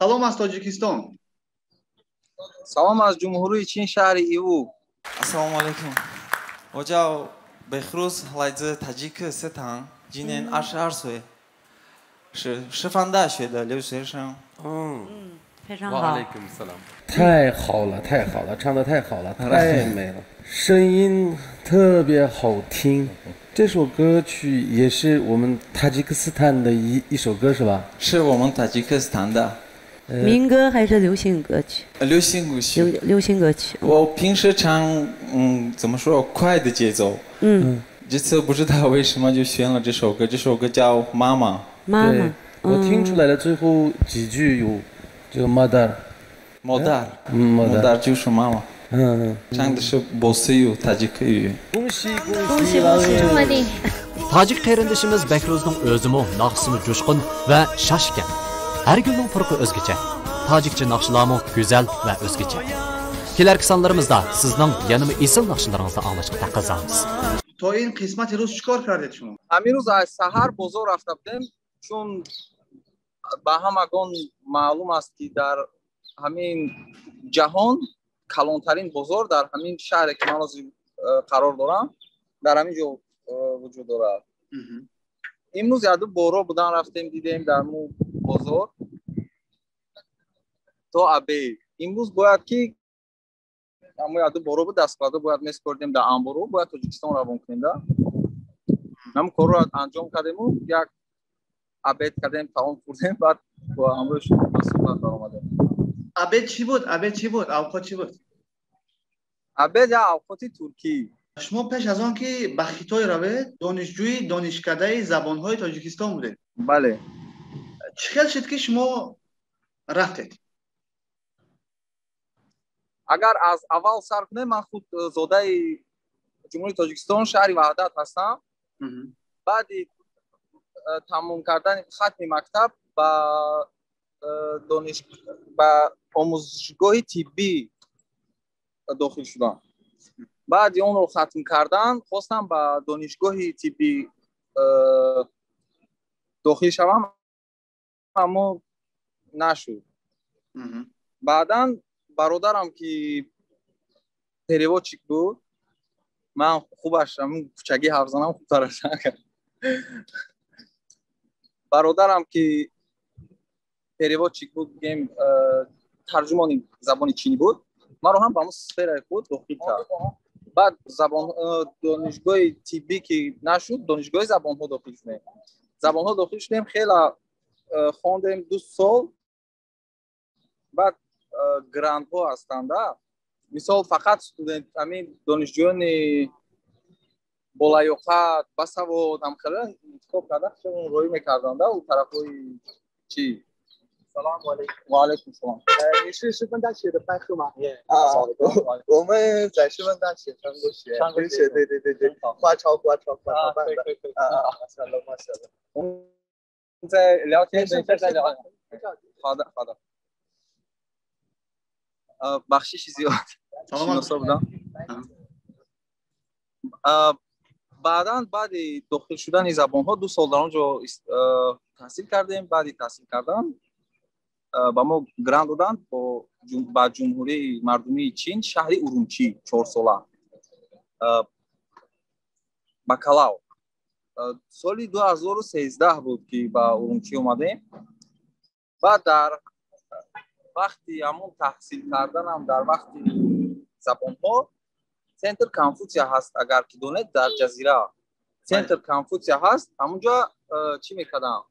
Салом аз Тоҷикистон. Салом аз Ҷумҳурии Чин, шаҳри Иву. Ассалому алайкум. 我叫贝胡斯，来自塔吉克斯坦，今年22岁，是师范大学的留学生。嗯，非常好。 салом。 太好了，太好了，唱的太好了，太美了，声音特别好听。这首歌曲也是我们塔吉克斯坦的一首歌是吧？是我们塔吉克斯坦的。民歌还是流行歌曲？流行歌曲。流行歌曲。我平时唱，怎么说，快的节奏。这次不知道为什么就选了这首歌，这首歌叫《妈妈》。妈妈。我听出来了，最后几句有这个 модар。 модар。 модар 就是妈妈。唱的是波斯语、塔吉克语。恭喜恭喜恭喜！ Tojik qarindoshimiz Behruzning o'zimi naqshimi jo'shqin va shash ekan. Har gulning furqi o'zgacha. Tojikcha naqshlarmi go'zal va o'zgacha. Kelarki sonlarimizda sizning yanama esil naqshlaringizni anglashga taqozamiz. То ин қисмати рӯз чӣ кор кардед шумо? Ҳамин рӯз аз саҳар бозор рафта будем, чун ба ҳамагон маълум аст, ки дар ҳамин ҷаҳон калонтарин бозор дар ҳамин шаҳре, ки ман ҳозир қарор дорам, дар ҳамин ҷо вуҷуд дорад. Имрӯз яду боро будан рафтем, дидем дар мо бозор то обед. Имрӯз бояд ки ҳамо яду боро буд, дастбардо бояд месупордем дар анборо, бояд Тоҷикистон равон кунем да. Ҳамн корро анҷом кардему, як обед кардем, таом хӯрдем, баъд бо ҳамроҳи шумо ба суҳбат баромадем. Обед чӣ буд? Обед чӣ буд? Авқот чӣ буд? Обед як авқоти туркӣ. Шумо пеш аз он ки ба Хитой равед, донишҷӯи Донишкадаи забонҳои Тоҷикистон будед. Бале. Чӣ хел шуд, ки шумо рафтед? Агар аз аввал сар кунем, ман худ зодаи Ҷумҳурии Тоҷикистон, шаҳри Ваҳдат ҳастам. Баъди тамом кардани хатми мактаб ба омӯзишгоҳи тиббӣ дохил шудам. Баъди онро хатм кардан хостам ба донишгоҳи тиббӣ дохил шавам, аммо нашуд. Баъдан бародарам, ки переводчик буд, ман хубаш ҳамун кӯчагӣ ҳарф занам хубтар аст, бародарам, ки переводчик буд, бигем, тарҷумони забони чинӣ буд, маро ҳам ба ҳамун сфераи худ дохил кард. Баъд забон донишгоҳи тиббӣ ки нашуд, донишгоҳи забонҳо дохил шудем. Забонҳо дохил шудем, хела хондем 2 сол. Баъд грантҳо ҳастанда, мисол, фақат студент, ҳамин донишҷӯёни болаёқат, басавод ҳамхела интихоб карда, роӣ мекарданда у тарафҳои чӣ. салому алейкум. Ваалайкум салом. 你是师范大学的班赫吗？啊，我们在师范大学上过学，上过学，对对对对，华侨华侨华侨办的，啊，马小了马小了。我们在聊天，再聊。好的好的。Бахшиши зиёд, шиносо будам. Баъдан, баъди дохил шудани забонҳо, 2 сол дар он ҷо таҳсил кардем. Баъди таҳсил кардан ба мо грант доданд ба Ҷумҳурии Мардумии Чин, шаҳри Урумчӣ, 4сола бакалавр. Соли 2013 буд, ки ба Урумчӣ омадем. Баъд дар вақти ҳамон таҳсил карданам, дар вақти забонҳо, Центр Конфутсия ҳаст, агар ки донед, дар Ҷазира Центр Конфутсия ҳаст, ҳамунҷо чӣ мекардам,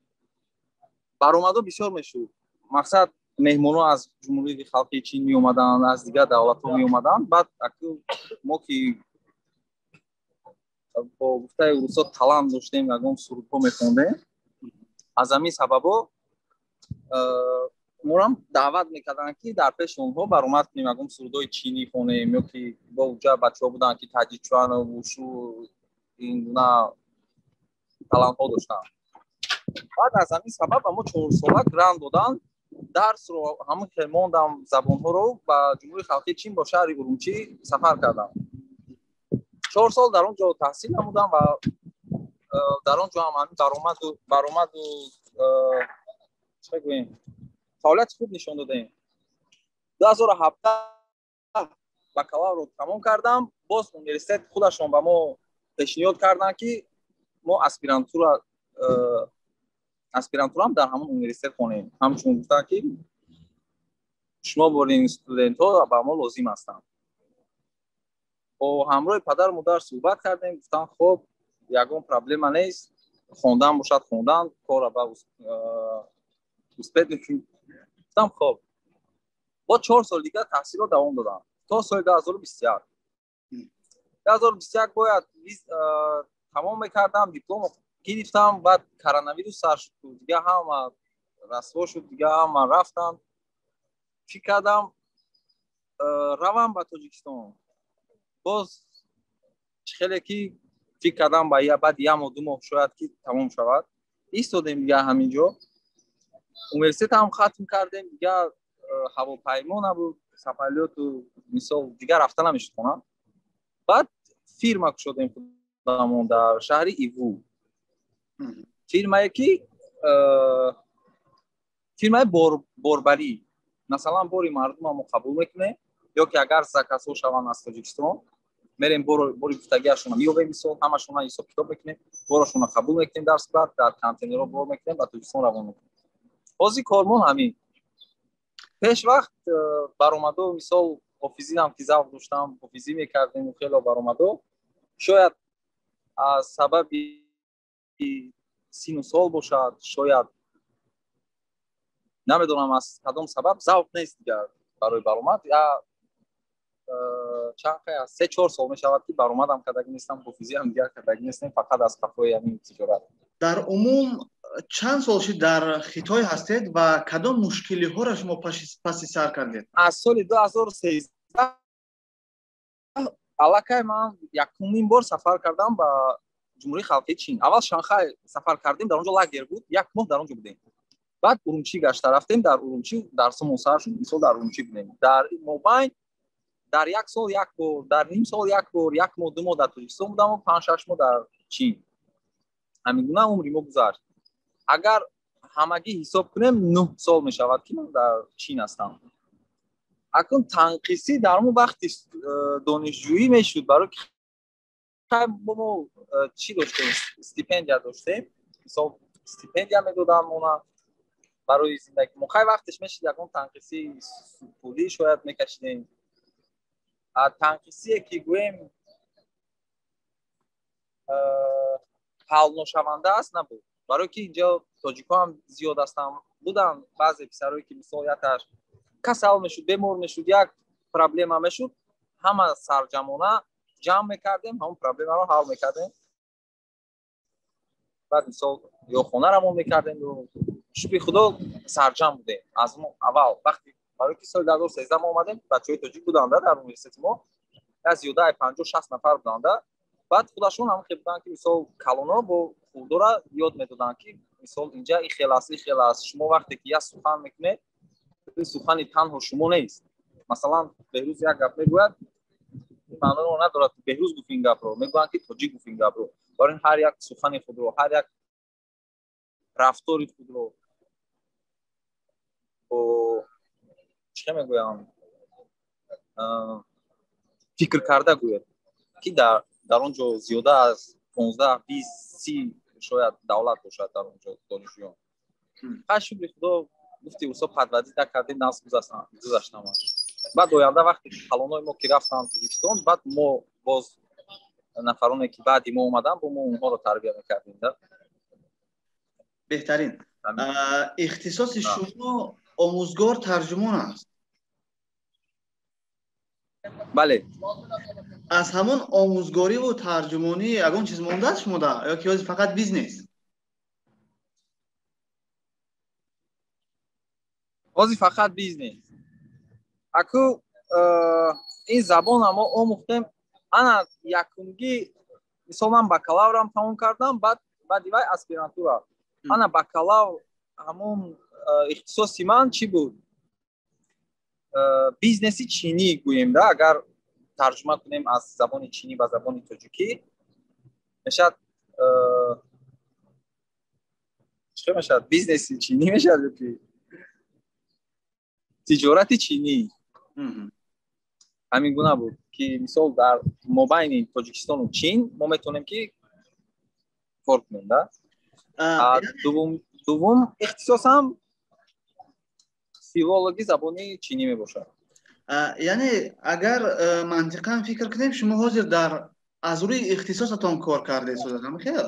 баромадҳо бисёр мешуд. Мақсад, меҳмонҳо аз Ҷумҳурии Халқии Чин меомаданд, аз дигар давлатҳо меомаданд. Баъд мо, ки бо гуфтаи русо талант доштем, ягон сурудҳо мехондем, аз ҳамин сабабо морам даъват мекарданд, ки дар пеши онҳо баромад кунем, ягон сурудҳои чинӣ хонем, ё ки бо уҷа бачаҳо буданд, ки таҷичуану вушу, ин гуна талантҳо доштанд. Баъд аз ҳамин сабаб ба мо 4сола грант доданд. Дарсро ҳамон хел мондам, забонҳоро, ба Ҷумҳурии Халқии Чин, бо шаҳри Урумчӣ сафар кардам. 4 сол дар он ҷо таҳсил намудам ва дар он ҷо ҳам ҳамин баромаду чӣ гӯем, Фаъолияти хуб нишон додем. 2017 бакалаврро тамом кардам. Боз университет худашон ба мо пешниҳод карданд, ки мо аспирантурам дар ҳамон университет хонем. Ҳамчун гуфтанд, ки шумо борин студентҳо ба мо лозим ҳастанд. Бо ҳамроҳи падару модар суҳбат кардем, гуфтанд, хоб, ягон проблема нест, хондан бошад хондан, корра ба успеть мекунӣ. Гуфтам, хоб. Бо 4 соли дигар таҳсилро давом додам то соли 2021. 2021 бояд тамом мекардам, диплом гирифтам, баъд коронавирус сар шуд, дига ҳама расво шуд, дига ҳама рафтанд. Фикр кардам, равам ба Тоҷикистон. Боз чӣ хеле ки фикр кардам, ба баъди як моҳ, 2 моҳ шояд ки тамом шавад. Истодем дига ҳамин ҷо. Университетам хатм кардем, дига ҳавопаймо набуд, самолёту мисол дига рафта намешуд хона. Баъд фирма кушодем худамон дар шаҳри Иву, фирмае ки фирмаи борбарӣ. Масалан, бори мардума мо қабул мекунем ё ки агар заказҳо шаванд аз Тоҷикистон, мерем, бори гуфтагиашона меёбем, мисол ҳамашона ҳисоб китоб мекунем, борошона қабул мекунем, дар склад дар контейнерҳо бор мекунем, ба Тоҷикистон равон мекунем. Ҳозир кормон ҳамин. Пеш вақт баромадо, мисол, ҳофизиам ки завқ доштам, ҳофизӣ мекардем, хело баромадо. Шояд аз сабаби сину сол бошад, шояд намедонам аз кадом сабаб, завқ нест дигар барои баромад. Я чанд 3-4 сол мешавад, ки баромадам кардагӣ нестам, ҳофизиам дигар кардагӣ нестем, фақат аз қафои ҳамин тиҷорат. Дар умум чанд сол шуд дар Хитой ҳастед ва кадом мушкилиҳоро шумо паси сар кардед? Аз соли 2013 аллакай ман якумин бор сафар кардам ба Ҷумҳурии Халқии Чин. Аввал Шанхай сафар кардем, дар он ҷо лагер буд, як моҳ дар он ҷо будем. Баъд Урумчӣ гашта рафтем, дар Урумчӣ дарсомон сар шуд, мисол, дар Урумчӣ будем. Дар мобайн дар як сол як бор, дар ним сол як бор, як моҳ, 2 моҳ дар Тоҷикистон будаму 5-6 моҳ дар Чин. Ҳамин гуна умри мо гузашт. Агар ҳамагӣ ҳисоб кунем, 9 сол мешавад, ки ман дар Чин ҳастам. Акнун танқисӣ дар он вақти донишҷӯӣ мешуд, барои ки мо чӣ доштем, стипендия доштем, мисол, стипендия медоданд мона барои зиндагӣ. Мо хай вақтеш мешид ягон танқисии пулӣ шояд мекашидем. Танқисие ки гӯем ҳалношаванда аст, набуд, барое ки инҷо тоҷикҳо ҳам зиёд ҳастанд. Буданд баъзе писарое ки, мисол, якташ касал мешуд, бемор мешуд, як проблема мешуд, ҳама сарҷамона ҷамъ мекардем, ҳамон проблемаро ҳал мекардем. Баъд, мисол, ё хона равон мекардем. Шукри Худо, сарҷамъ будем аз аввал вақти, барои ки соли 2013 мо омадем, бачаҳои тоҷик буданда дар университети мо, я зиёдаи 50-60 нафар буданда. Баъд худашон ҳам хел буданд, ки, мисол, калоно бо хурдора ёд медоданд, ки, мисол, инҷа и хел аст, и хел аст. Шумо вақте ки як сухан мекунед, ин сухани танҳо шумо нест. Масалан, Беҳрӯз як гап мегӯяд, маъноро надорад, ки Беҳрӯз гуфт ин гапро, мегӯянд, ки тоҷик гуфт ин гапро. Барои ин ҳар як сухани худро, ҳар як рафтори худро бо чӣ мегӯям, фикр карда гӯяд, ки дар он ҷо зиёда аз 15, 20, 30 шояд давлат бошад дар он ҷо донишҷӯён. Ха, шукри Худо, гуфти усо подводить накардем, нас гузаштам. Баъд оянда вақте ки калонои мо ки рафтанд Тоҷикистон, баъд мо боз нафароне ки баъди мо омаданд, бо мо онҳоро тарбия мекардем да. Беҳтарин. Ихтисоси шумо омӯзгор тарҷумон аст? Бале. Аз ҳамон омӯзгориву тарҷумонӣ ягон чиз мондааст шумода ё ки ҳозир фақат бизнес? Ҳозир фақат бизнес. Аку ин забона мо омӯхтем. Ана якумгӣ, мисол, ман бакалаврам тамом кардам, баъд баъди вай аспирантура. Ана бакалавр ҳамон ихтисоси ман чӣ буд? Бизнеси чинӣ гӯем да, агар тарҷума кунем аз забони чинӣ ба забони тоҷикӣ мешавад чӣ мешавад? Бизнеси чинӣ мешавад ё ки Тиҷорати чинӣ. Ҳамин гуна буд ки мисол дар мобайни Тоҷикистону Чин мо метавонем ки кор кунем, да. Дуввум ихтисосам филологи забони чинӣ мебошад. Яъне агар мантиқан фикр кунем, шумо ҳозир дар аз рӯи ихтисосатон кор кардед, хел?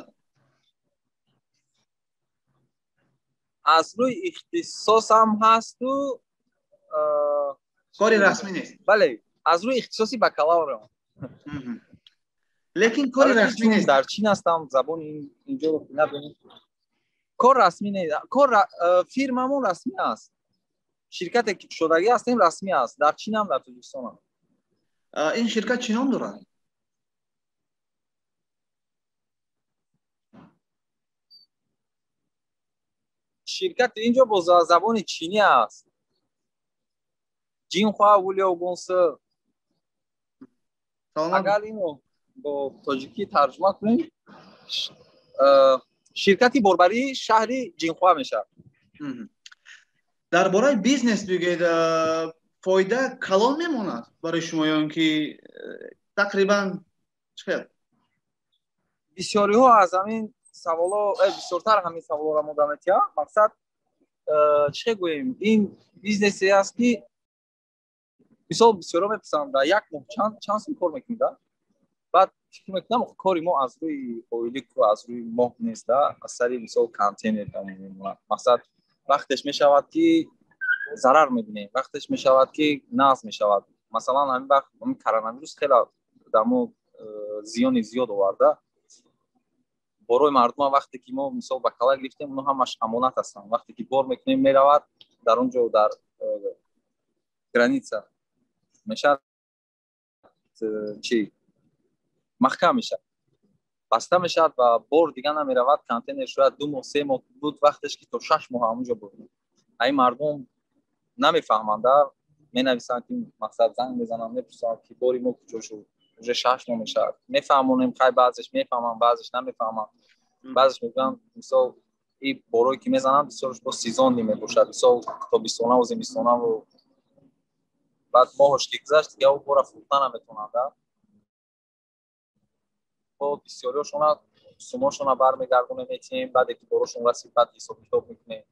Аз рӯи ихтисосам ҳасту кори расмӣ нест. Бале, аз рӯи ихтисоси бакалаврам. Лекин кори расмӣ нест. Дар Чин ҳастам, забони инҷоро надонем. Кор расмӣ нест. Кор фирмамон расмӣ аст. Ширкате ки кушодагӣ ҳастем расмӣ аст. Дар Чинам, дар Тоҷикистонам. Ин ширкат чӣ ном дорад? Ширкат инҷо бо забони чинӣ аст. Ҷинхуа Вулио Гунси. Агар инро бо тоҷикӣ тарҷума кунем, ширкати борбарии шаҳри Ҷинхуа мешавад. Дар бораи бизнес бигӯед, фоида калон мемонад барои шумо ё ин ки тақрибан чӣ хел? Бисёриҳо аз ҳамин саволо, бисёртар ҳамин саволоро мо метиҳам. Мақсад чӣ гӯем, ин бизнесе аст ки мисол бисёрҳо мепурсанд, дар як моҳ чанд сум кор мекунӣ, да? Баъд фикр мекунам, кори мо аз рӯи оилӣ, аз рӯи моҳ нест, да, аз сари мисол контейнер мемонад. Мақсад вақтеш мешавад ки зарар мебинем, вақтеш мешавад ки нағз мешавад. Масалан, ҳамин вақт ҳамин коронавирус хеле дар мо зиёни зиёд оварда. Борои мардумам вақте ки мо мисол ба кала гирифтем, онҳо ҳамаш амонат ҳастанд. Вақте ки бор мекунем, меравад дар он ҷо дар граница мешавад, чӣ маҳкам мешавад, баста мешавад ва бор дига намеравад. Контейнер шояд 2 моҳ, 3 моҳ буд, вақтеш ки то 6 моҳ ҳамонҷо буд. Ай мардум намефаҳманд, менависанд ки мақсад занг мезананд, мепурсанд ки бори мо куҷо шуд, уже 6 моҳ мешавад. Мефаҳмонем, хай баъзеш мефаҳманд, баъзеш намефаҳманд. Баъзеш мегӯянд мисол и борое ки мезананд бисёрш бо сезонни мебошад, мисол тобистонаву зимистонаву баъд моҳош ки гузашт дига ӯ бора фурӯхта наметавонанд. Бо бисёриҳошона сумошона бармегардонем, метиҳем, баъде ки борошон расид, баъд ҳисоб китоб мекунем.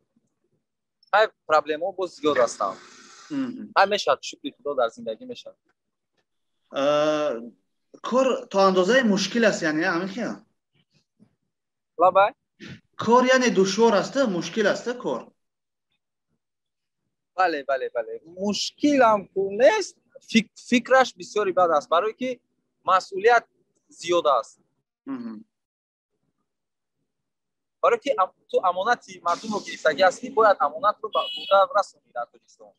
Хай проблемаҳо боз зиёд ҳастанд. Хай мешавад, шукри Худо, дар зиндагӣ мешавад. Кор то андозаи мушкил аст, яъне ҳамин хел? Лабай? Кор яъне душвор аст, мушкил аст кор? Бале, бале, бале. Мушкилам ку нест, фикраш бисёри бад аст, барое ки масъулият зиёд аст. Барое ки ту амонати мардумро гирифтагӣ ҳастӣ, бояд амонатро бурда расонӣ дар Тоҷикистон.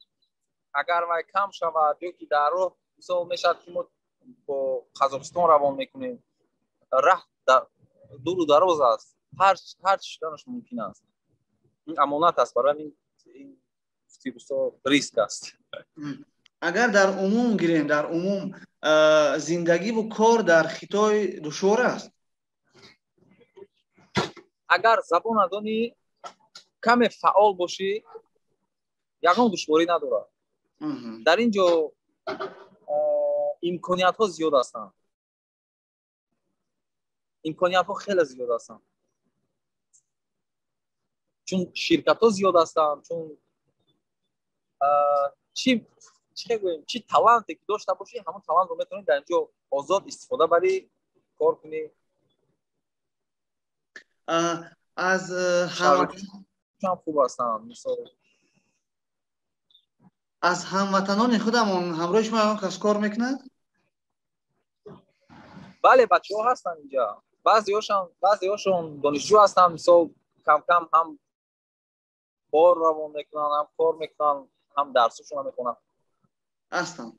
Агар вай кам шавад ё ки дар роҳ, мисол мешавад ки мо бо Қазоқистон равон мекунем, раҳ дуру дароз аст, ҳар чӣ шуданаш мумкин аст. Ин амонат аст, барои ҳамин ин риск аст. Агар дар умум гирем, дар умум зиндагиву кор дар Хитой душвор аст? Агар забон надонӣ, каме фаъол бошӣ, ягон душворӣ надорад. Дар ин ҷо имкониятҳо зиёд ҳастанд. Имкониятҳо хеле зиёд ҳастанд. Чун ширкатҳо зиёд ҳастанд, чун чӣ гӯем, чӣ таланте ки дошта бошӣ, ҳамон талантро метавонӣ дар ин ҷо озод истифода барӣ, кор кунӣ. Аз ҳам хуб ҳастанд, мисол аз ҳамватанони худамон ҳамроҳи шумо ягон кас кор мекунад? Бале, бачаҳо ҳастанд инҷа. Баъзеҳошон донишҷӯ ҳастанд, мисол кам-кам ҳам бор равон мекунанд, ҳам кор мекунанд, ҳам дарсошонро мехонанд. Ҳастанд.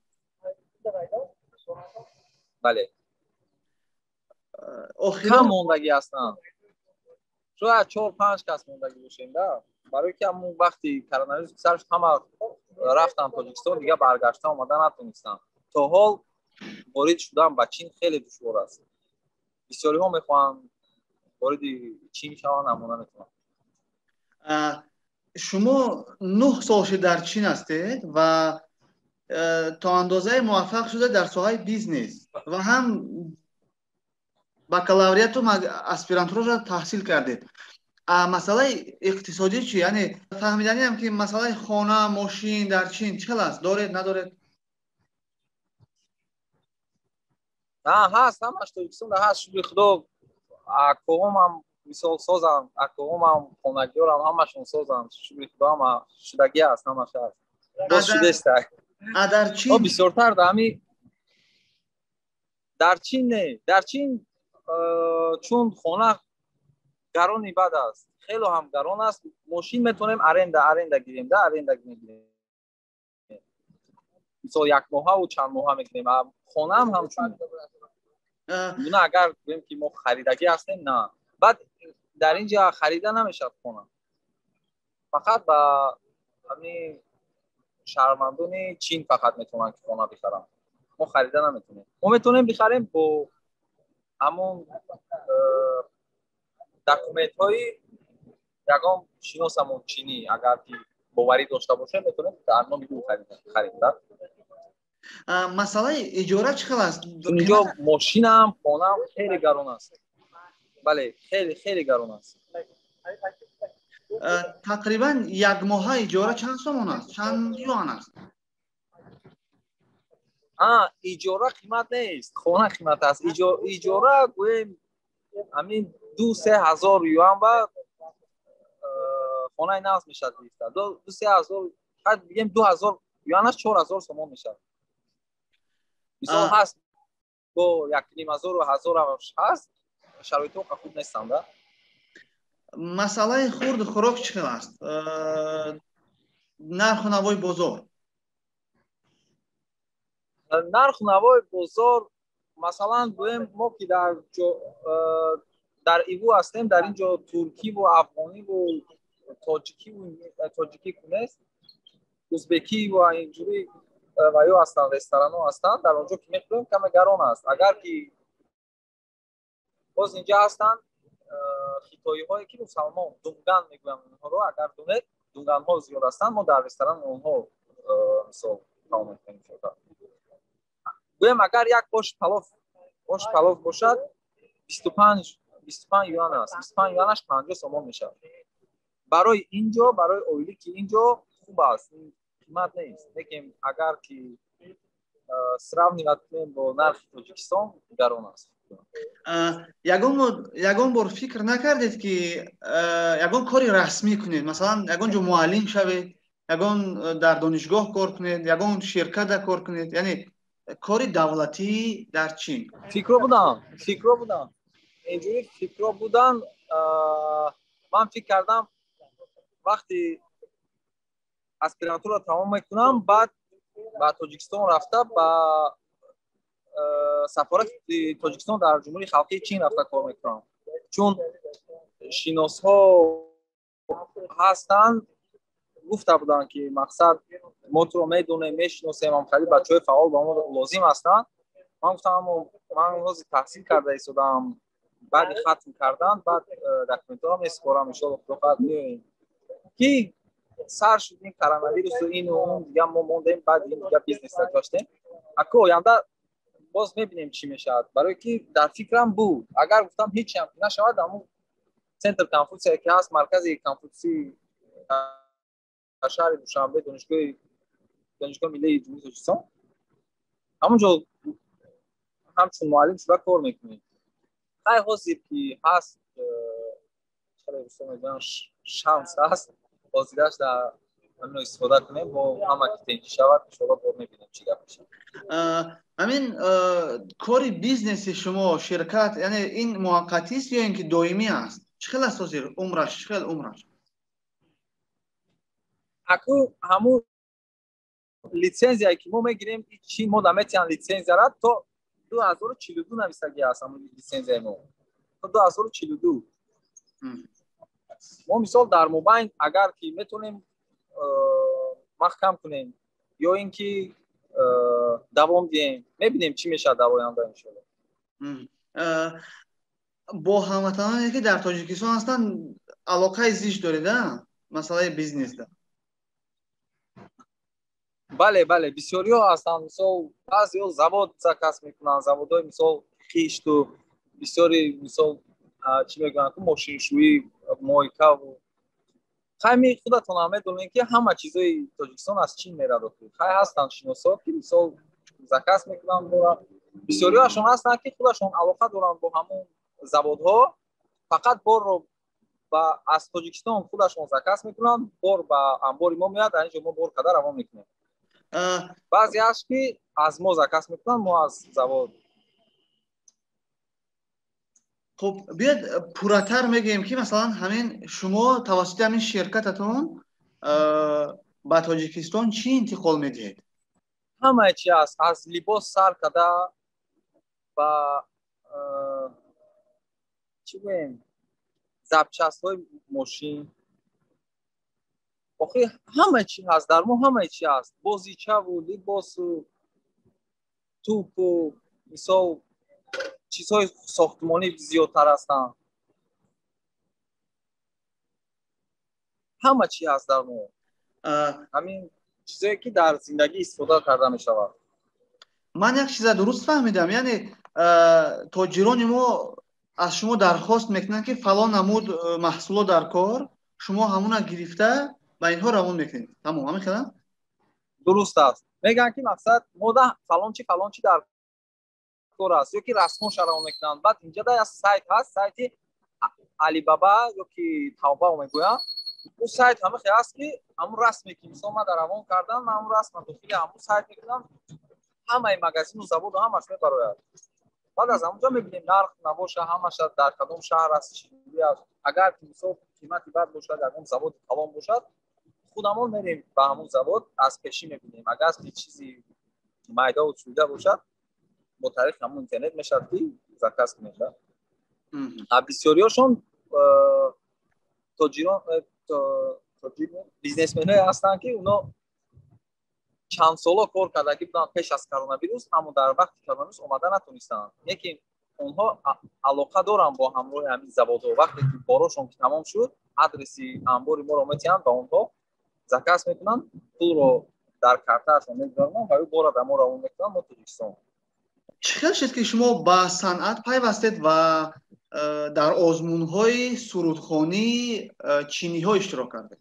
Бале. Кам мондагӣ ҳастанд. Шояд 4-5 кас мондагӣ бошем, да? Барои ки ҳамон вақти коронавирус сар шуд, ҳама рафтанд Тоҷикистон, дига баргашта омада натонистанд. То ҳол ворид шудан ба Чин хеле душвор аст. Бисёриҳо мехоҳанд вориди Чин шаванд, аммо наметавонанд. Шумо 9 сол шуд дар Чин ҳастед ва то андозае муваффақ шуда дар соҳаи бизнес ва ҳам бакалавриату аспирантураро таҳсил кардед. Масъалаи иқтисодӣ чӣ? Яъне фаҳмиданиам, ки масъалаи хона, мошин дар Чин чӣ хел аст? Доред, надоред? Ҳаст, ҳамаш Тоҷикистонда ҳаст, шукри Худо. Акоҳомам мисол созанд, акоҳомам, хонагиёрам, ҳамашон созанд, шукри Худо, ҳама шудагӣ аст, ҳамаш ҳаст, боз шудеста. Дар Чин? Бисёртар дар ҳами дар Чин не, дар Чин чун хона гарони бад аст, хело ҳам гарон аст. Мошин метавонем аренда гирем, да, аренда мегирем, мисол як моҳаву чанд моҳа мегирем. Хонаам ҳамчун гуна, агар гӯем, ки мо харидагӣ ҳастем, на. Баъд дар ин ҷа харида намешавад хона, фақат ба ҳамин шаҳрвандони Чин фақат метавонанд, ки хона бихаранд. Мо харида наметавонем. Мо метавонем бихарем бо ҳамон документҳои ягон шиносамон чинӣ, агар ки боварӣ дошта бошем, метавонем дар номи ӯ харид. Масъалаи иҷора чӣ хел аст? Инҷо мошинам, хонаам хеле гарон аст, бале, хеле хеле гарон аст. Тақрибан як моҳа иҷора чанд сомон аст, чанд юан аст? Иҷора қимат нест, хона қимат аст. Иҷора гӯем, ҳамин 2-3 ҳазор юан ба хонаи нағз мешавад гирифта. 2-3 ҳазор, бигем, 2000 юанаш 4000 сомон мешавад. Мисол, ҳаст бо 1,5 ҳазору ҳазораш ҳаст, шароитҳо хуб нестанд. Масъалаи хурду хӯрок чӣ хел аст, нарху навои бозор? Нарху навои бозор, масалан, гӯем, мо ки дар Иву ҳастем, дар ин ҷо туркиву афғониву тоҷикиву, тоҷикӣ кунест, узбекӣ ва инҷурӣ ва ё ҳастанд, ресторанҳо ҳастанд. Дар он ҷо ки мехӯрем, каме гарон аст. Агар ки боз инҷа ҳастанд хитоиҳое, ки мусалмон, дунган мегӯянд онҳоро, агар донед, дунганҳо зиёд ҳастанд. Мо дар ресторани онҳо мисол таом мекунем. Гӯем, агар як ош палов бошад, 25 юан аст, 25 юанаш 50 сомон мешавад. Барои ин ҷо, барои оилӣ, ки ин ҷо хуб аст, қимат нест. Лекин агар ки сравнивать кунем бо нархи Тоҷикистон, гарон аст. Ягон бор фикр накардед, ки ягон кори расмӣ кунед, масалан, ягон ҷо муаллим шавед, ягон дар донишгоҳ кор кунед, ягон ширката кор кунед, яъне кори давлатӣ дар Чин? Фикро будам, фикро будам, инҷури фикро будан. Ман фикр кардам, вақти аспирантура тамом мекунам, баъд ба Тоҷикистон рафта, ба сафорати Тоҷикистон дар Ҷумҳурии Халқии Чин рафта кор мекунам, чун шиносҳо ҳастанд. Гуфта буданд, ки мақсад, мо туро медонем, мешиносем, ҳам хеле бачаҳои фаъол ба мо лозим ҳастанд. Ман гуфтам, аммо ман ҳозир таҳсил карда истодам, баъди хатм кардан, баъд документҳоро месупорам, иншолло, Худо хоҳад, меоем. Ки сар шуд ин коронавирусу ину он, дига мо мондем. Баъд ин дига бизнеса доштем. Аку оянда боз мебинем, чӣ мешавад, барое ки дар фикрам буд, агар гуфтам, ҳечам ки нашавад, ҳамун центр Конфутсия ки ҳаст, маркази Конфутсӣ дар шаҳри Душанбе, Донишгоҳи миллии Ҷумҳурии Тоҷикистон, ҳамон ҷо ҳамчун муаллим шуда кор мекунем. Хай, ҳозир ки ҳаст, мегӯям, шанс ҳаст, ҳозираш дар ҳамино истифода кунем. Мо ҳама ки тенҷӣ шавад, иншоалло, бо мебинем, чӣ гап мешавад. Ҳамин кори бизнеси шумо, ширкат, яъне ин муваққатист ё ин ки доимӣ аст? Чӣ хел аст ҳозир умраш, чӣ хел умраш? Аку ҳамун литсензияе ки мо мегирем, чи мо да метиҳан литсензияра, то 2042 нависагӣ аст. Ҳамун литсензияи мо то 2042. Мо мисол дар мобайн агар ки метавонем, маҳкам кунем ё ин ки давом диҳем, мебинем, чӣ мешавад дар оянда, иншолло. Бо ҳамватаноне, ки дар Тоҷикистон ҳастанд, алоқаи зич доред, а? Масъалаи бизнесда. Бале, бале, бисёриҳо ҳастанд. Мисол, баъзеҳо завод заказ мекунанд, заводҳои, мисол, хишту бисёри, мисол, чӣ мегӯянд, мошиншӯӣ, мойкаву. Хайми худатонам медонед, ки ҳама чизои Тоҷикистон аз Чин мерад. Хай, ҳастанд шиносо, ки, мисол, заказ мекунанд бора. Бисёриҳоашон ҳастанд, ки худашон алоқа доранд бо ҳамон заводҳо, фақат борро аз Тоҷикистон худашон заказ мекунанд, бор ба амбори мо меяд, дар ин ҷо мо бор карда равон мекунем. Баъзе ҳаст, ки аз мо заказ мекунанд, мо аз завод. Хуб, биёед пурратар мегӯем, ки масалан ҳамин шумо тавассути ҳамин ширкататон ба Тоҷикистон чӣ интиқол медиҳед? Ҳамаи чи аст, аз либос сар карда ба, чӣ гӯем, запчастҳои мошин. Охи, ҳамаи чи ҳаст дар мо, ҳамаи чи ҳаст: бозичаву либосу тӯпу, мисол, чизҳои сохтмонӣ зиёдтар ҳастанд. Ҳама чи ҳаст дар мо, ҳамин чизое, ки дар зиндагӣ истифода карда мешавад. Ман як чиза дуруст фаҳмидам, яъне тоҷирони мо аз шумо дархост мекунанд, ки фалон намуд маҳсулот дар кор, шумо ҳамуна гирифта ба инҳо равон мекунед, тамом, ҳамин хела? Дуруст аст. Мегӯянд, ки мақсад мода фалон чи, фалон чи дар кор аст, ё ки расмоша равон мекунанд. Баъд инҷа як сайт ҳаст, сайти Алибаба ё ки Таобао мегӯянд. Ӯ сайт ҳама хел аст, ки ҳамун расме, ки, мисол, ман дар равон кардам, ман ҳамун расма дохили ҳамун сайт мекунам, ҳамаи магазину заводу ҳамаш мебарояд. Баъд аз ҳамунҷо мебинем нарх набоша, ҳамаша дар кадом шаҳр аст, чӣ аст. Агар ки, мисол, қимати бад бошад, ягон заводи калон бошад, худамон мерем ба ҳамун завод, аз пешӣ мебинем. Агар ки чизи майдаву чӯида бошад, бо тариқи ҳамун интернет мешавад, ки заказ кунем. Бисёриҳошон тоҷирон, бизнесменое ҳастанд, ки оно чанд соло кор кардагӣ буданд пеш аз коронавирус, аммо дар вақти коронавирус омада натонистанд. Лекин онҳо алоқа доранд бо ҳамроҳи ҳамин заводҳо. Вақте ки борошон ки тамом шуд, адреси амбори моро метиҳанд ба онҳо, заказ мекунанд, пулро дар картаашон мегузаронанд ва ӯ бора дар мо равон мекунанд, мо Тоҷикистон. Чӣ хел шуд, ки шумо ба санъат пайвастед ва дар озмунҳои сурудхонии чиниҳо иштирок кардед?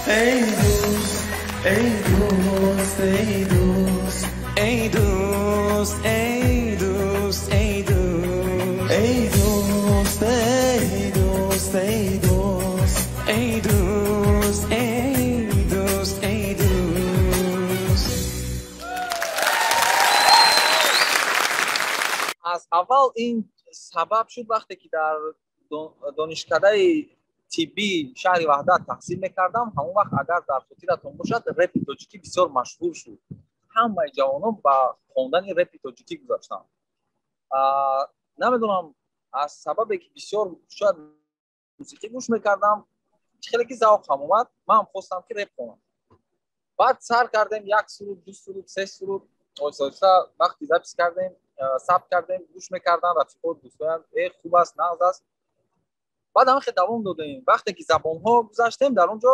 ای دوست ای دوست ای دوست ای دوست ای دوست ای دوست ای دوست ای دوست ای دوست ای دوست ای دوست ای دوست. Аз аввал ин сабаб шуд вақте ки дар донишкадаи тиббии шаҳри Ваҳдат таҳсил мекардам, ҳамон вақт агар дар хотиратон бошад, репи тоҷикӣ бисёр машҳур шуд. Ҳамаи ҷавонон ба хондани репи тоҷикӣ гузаштанд. Намедонам аз сабабе ки бисёр шояд мусиқӣ гӯш мекардам, чӣ хеле ки завқам омад, манам хостам ки реп хонам. Баъд сар кардем як суруд, ду суруд, се суруд, оҳиста оҳиста вақти запись кардем, сабт кардем, гӯш мекардам, рафиқо, дӯстоям, э хуб аст, нағз аст. Баъд ҳамин хел давом додем. Вақте ки забонҳо гузаштем, дар он ҷо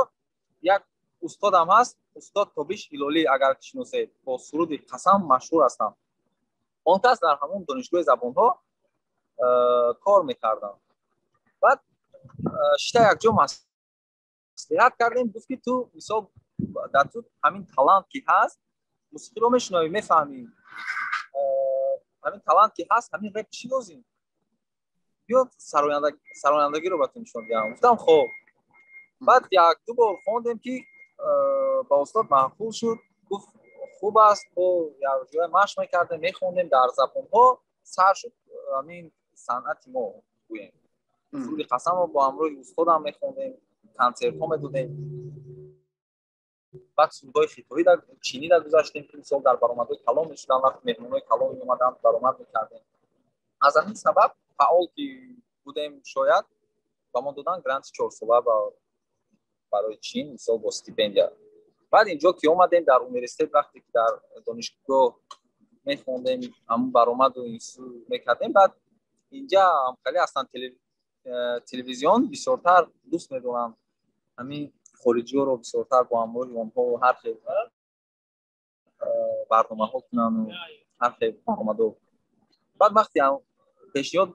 як устодам ҳаст, устод Тобиш Ҳилолӣ, агар шиносед, бо суруди қасам машҳур ҳастанд. Он кас дар ҳамон донишгоҳи забонҳо кор мекарданд. Баъд шита якҷо маслиҳат кардем, гуфт ки ту мисол дар ту ҳамин талант ки ҳаст, мусиқиро мешунавӣ, мефаҳмӣ, ҳамин талант ки ҳаст, ҳамин реп чӣ лозим? Биё сарояндагиро ба ту нишон диҳам. Гуфтам хоб. Баъд як ду бор хондем ки ба устод маъқул шуд, гуфт хуб аст. Бо якҷоя машқ мекардем, мехондем дар забонҳо, сар шуд ҳамин санъати мо гӯем. Суруди қасамро бо ҳамроҳи устодам мехондем, консертҳо медодем. Баъд сурудҳои хитоӣ чинӣ гузаштем ки мисол дар баромадҳои калон мешуданд, вақти меҳмонҳои калон меомаданд, баромад мекардем. Аз ҳамин сабаб фаъол ки будем, шояд ба мо доданд гранти чорсола барои Чин, мисол бо стипендия. Баъд инҷо ки омадем дар университет, вақте ки дар донишгоҳ мехондем, ҳамон баромаду инсу мекардем. Баъд инҷа ҳам хеле ҳастанд телевизион бисёртар дӯст медоранд ҳамин хориҷиҳоро, бисёртар бо ҳамроҳи онҳо ҳар хел барномаҳо кунанду ҳар хел баромадҳо. Баъд вақте пешниҳод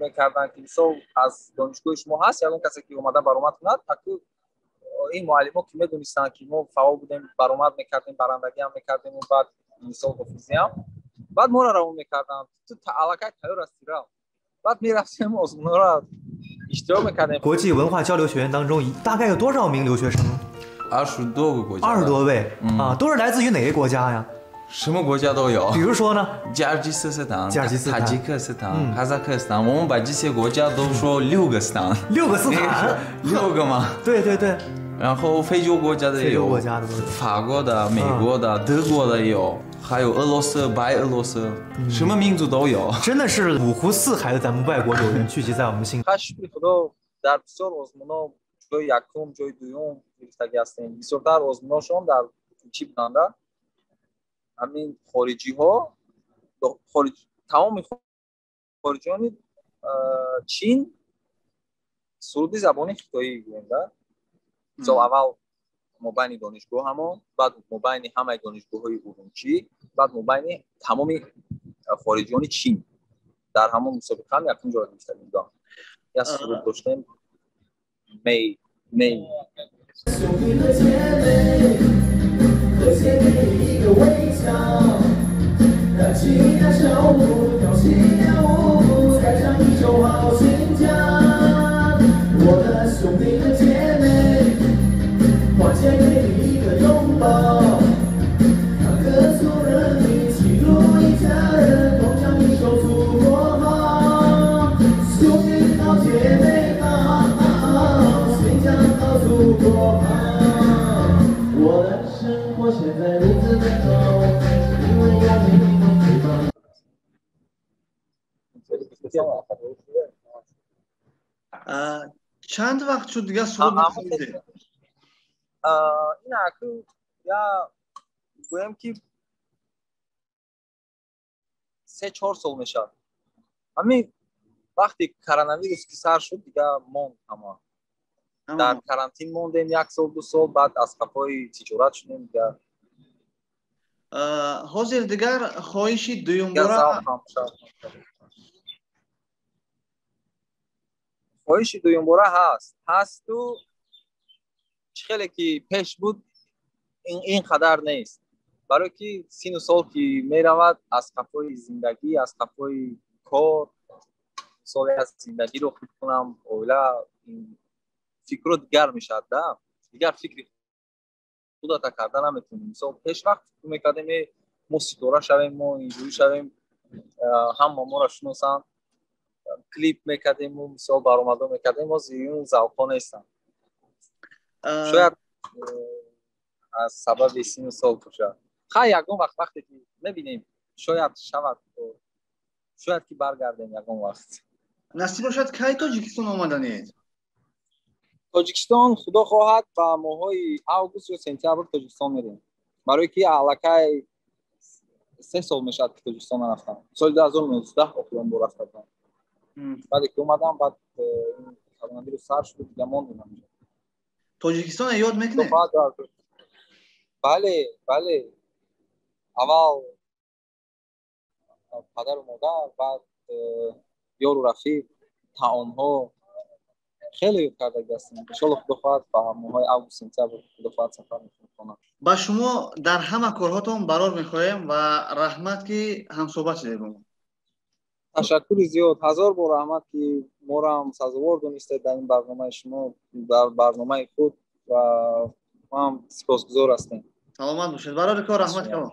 мекарданд ки мисол аз донишгоҳи шумо ҳаст ягон касе ки омада баромад кунад, аку ин муаллимо ки медонистанд ки мо фаъол будем, баромад мекардем, барандагиам мекардем, баъд мисол ҳофизиам, баъд моро равон мекарданд, ту аллакай тайёр ҳастӣ, рав. Баъд мерафтем, озмунҳоро иштирок мекардем. 国际文化交流学院当中，大概有多少名留学生？ 20多个国家。 20多位啊，都是来自于哪个国家呀？ 什么国家都有。比如说呢？吉尔吉斯斯坦、吉尔吉斯塔吉克斯坦、哈萨克斯坦，我们把这些国家都说六个斯坦。 六个斯坦？ 六个吗？对对对。然后非洲国家的也有，非洲国家的法国的、美国的、德国的也有，还有俄罗斯、白俄罗斯，什么民族都有。真的是五湖四海的咱们外国友人聚集在我们新。 Шукри Худо, дар бисёр озмунҳо ҷои якум, ҷои дуюм гирифтагӣ ҳастем. Бисёртар озмунҳошон дар чӣ буданда? Ҳамин хориҷиҳо, тамоми хориҷиёни Чин суруди забони хитоӣ гӯем да. Мисол аввал мобайни донишгоҳамон, баъд мобайни ҳамаи донишгоҳҳои Урумчӣ, баъд мобайни тамоми хориҷиёни Чин. Дар ҳамон мусобиқаам якум ҷоро гирифта будам. Як суруд доштем, мей мей. 兄弟和姐妹，和谐给你一个微笑，拿起那小鼓，跳起那舞步，再唱一首好新疆。我的兄弟和姐妹，花姐给你一个拥抱，看各族人民齐如一家人，同唱一首祖国好，兄弟好，姐妹好，新疆好，祖国好。我的生活现在如此美好，因为有你的陪伴。 Чанд вақт шуд дигар суруд нахондед? Ин аку я гӯем ки 3-4 сол мешавад. Ҳамин вақти коронавирус ки сар шуд, дигар монд ҳама. Дар карантин мондем як сол, 2 сол, баъд аз қафои тиҷорат шудем дигар. Ҳозир дигар хоҳиши дуюмбора? Хоҳиши дуюмбора ҳаст. Ҳасту Чӣ хеле ки пеш буд, ин қадар нест, барое ки сину сол ки меравад, аз қафои зиндагӣ, аз қафои кор, соли аз зиндагиро хуб кунам, оила, фикрро дигар мешавад да, дигар фикри худата карда наметавонӣ. Мисол, пеш вақт фикр мекардем, мо ситора шавем, мо инҷурӣ шавем, ҳама моро шиносанд, клип мекардему, мисол, баромадо мекардем. Ҳозир ин завқҳо нестанд. Шояд аз сабаби сину сол бошад. Хай, ягон вақт, вақте ки мебинем, шояд шавад, шояд ки баргардем ягон вақт. Насиб бошад, кай Тоҷикистон омаданед? Тоҷикистон, худо хоҳад, ба моҳҳои август ё сентябр Тоҷикистон мерем, барое ки аллакай 3 сол мешавад, ки Тоҷикистон нарафтам. Соли 2019 охирон бор рафта будам. Баъде ки омадам, баъд э, коронавирус сар шуд, дига мондем. Тоҷикистона ёд мекунед? Бале, аввал падару модар, баъд ёру рафиқ, таомҳо хеле ёд кардаги ҳастем. Иншолло, худо хоҳад, ба моҳҳои август, сентябр, худо хоҳад, сафар мекунем хона. Ба шумо дар ҳама корҳотон барор мехоҳем ва раҳмат, ки ҳамсӯҳбат шудед бо мо. Ташаккури зиёд, ҳазор бор раҳмат, ки морам сазовор донистед дар ин барномаи шумо, дар барномаи худ, ва мо ҳам сипосгузор ҳастем. Саломат бошед, барори кор, раҳмат калом.